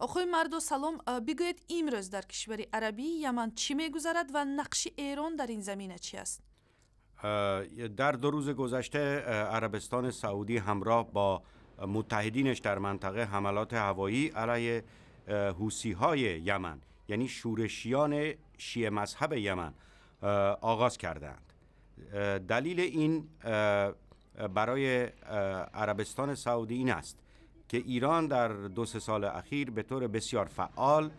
Оқои Мардо, салом. Бигӯед, имрӯз дар кишвари арабии Яман чӣ мегузарад ва нақши Эрон дар ин замина чӣ аст? در 2 روز گذشته عربستان سعودی همراه با متحدینش در منطقه حملات هوایی علیه حوثی های یمن، یعنی شورشیان شیعه مذهب یمن، آغاز کردند. دلیل این برای عربستان سعودی این است که ایران در 2-3 سال اخیر به طور بسیار فعال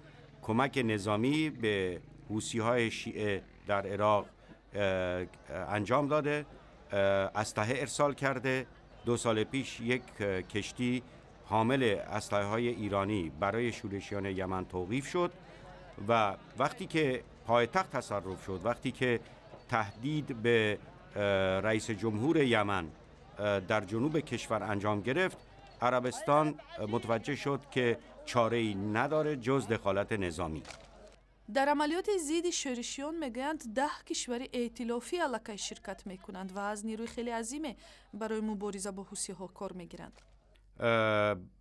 کمک نظامی به حوثی های شیعه در عراق انجام داده، اسلحه ارسال کرده. 2 سال پیش یک کشتی حامل اسلحه های ایرانی برای شورشیان یمن توقیف شد و وقتی که پایتخت تصرف شد، وقتی که تهدید به رئیس جمهور یمن در جنوب کشور انجام گرفت، عربستان متوجه شد که چاره ای نداره جز دخالت نظامی. Дар амалиёти зидди шӯришиён, мегӯянд, 10 кишвари эътилофӣ аллакай ширкат мекунанд ва аз нерӯи хеле азиме барои мубориза бо ҳусиҳо кор мегиранд.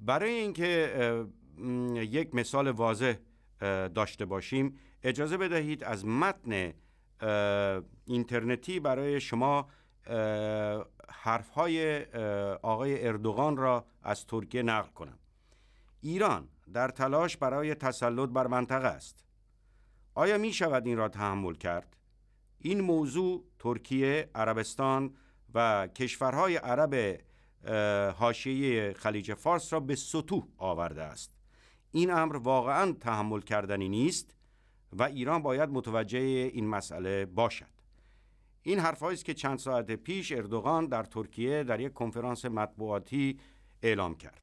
برای اینکه یک مثال واضح داشته باشیم، اجازه بدهید از متن اینترنتی برای شما حرفهای آقای اردوغان را از ترکیه نقل کنم. ایران در تلاش برای تسلط بر منطقه است. آیا می شود این را تحمل کرد؟ این موضوع ترکیه، عربستان و کشورهای عرب حاشیه خلیج فارس را به ستوه آورده است. این امر واقعا تحمل کردنی نیست و ایران باید متوجه این مسئله باشد. این حرفهایی است که چند ساعت پیش اردوغان در ترکیه در یک کنفرانس مطبوعاتی اعلام کرد.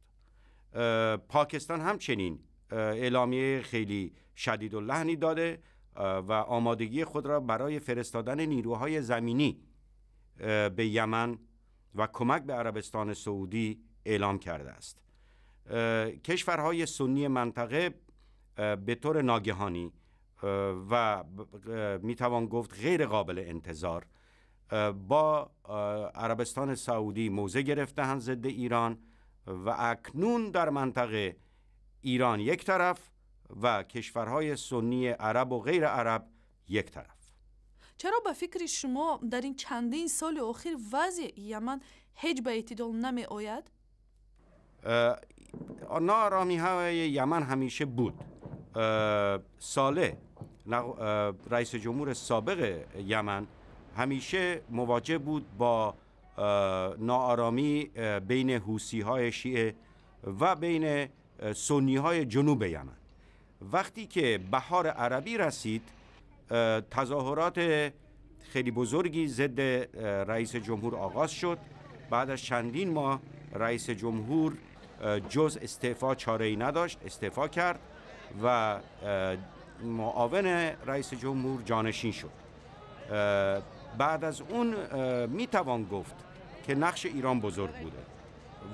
پاکستان همچنین اعلامیه خیلی شدید اللحنی داده و آمادگی خود را برای فرستادن نیروهای زمینی به یمن و کمک به عربستان سعودی اعلام کرده است. کشورهای سنی منطقه به طور ناگهانی و میتوان گفت غیر قابل انتظار با عربستان سعودی موضع گرفته‌اند ضد ایران و اکنون در منطقه ایران یک طرف و کشورهای سنی عرب و غیر عرب یک طرف. Чаро, ба фикри шумо, дар ин чандин соли охир вазъи Яман ҳеҷ ба эътидол намеояд? ناآرامی های یمن همیشه بود. صالح، رئیس جمهور سابق یمن، همیشه مواجه بود با ناآرامی بین حوثی های شیعه و بین سنی های جنوب یمن. وقتی که بهار عربی رسید، تظاهرات خیلی بزرگی ضد رئیس جمهور آغاز شد. بعد از چندین ماه رئیس جمهور جز استعفا چاره ای نداشت. استعفا کرد و معاون رئیس جمهور جانشین شد. بعد از اون میتوان گفت که نقش ایران بزرگ بوده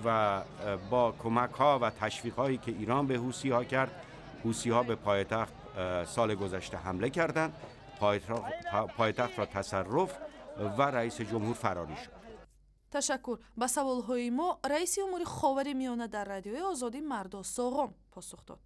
و با کمک ها و تشویق هایی که ایران به حوثی ها کرد، حوثی ها به پایتخت سال گذشته حمله کردند، پایتخت را تصرف و رئیس جمهور فراری شد. Ташаккур. Ба саволҳои мо раиси умури Ховари Миёна дар Радиои Озодӣ Мардо Соғом посух дод.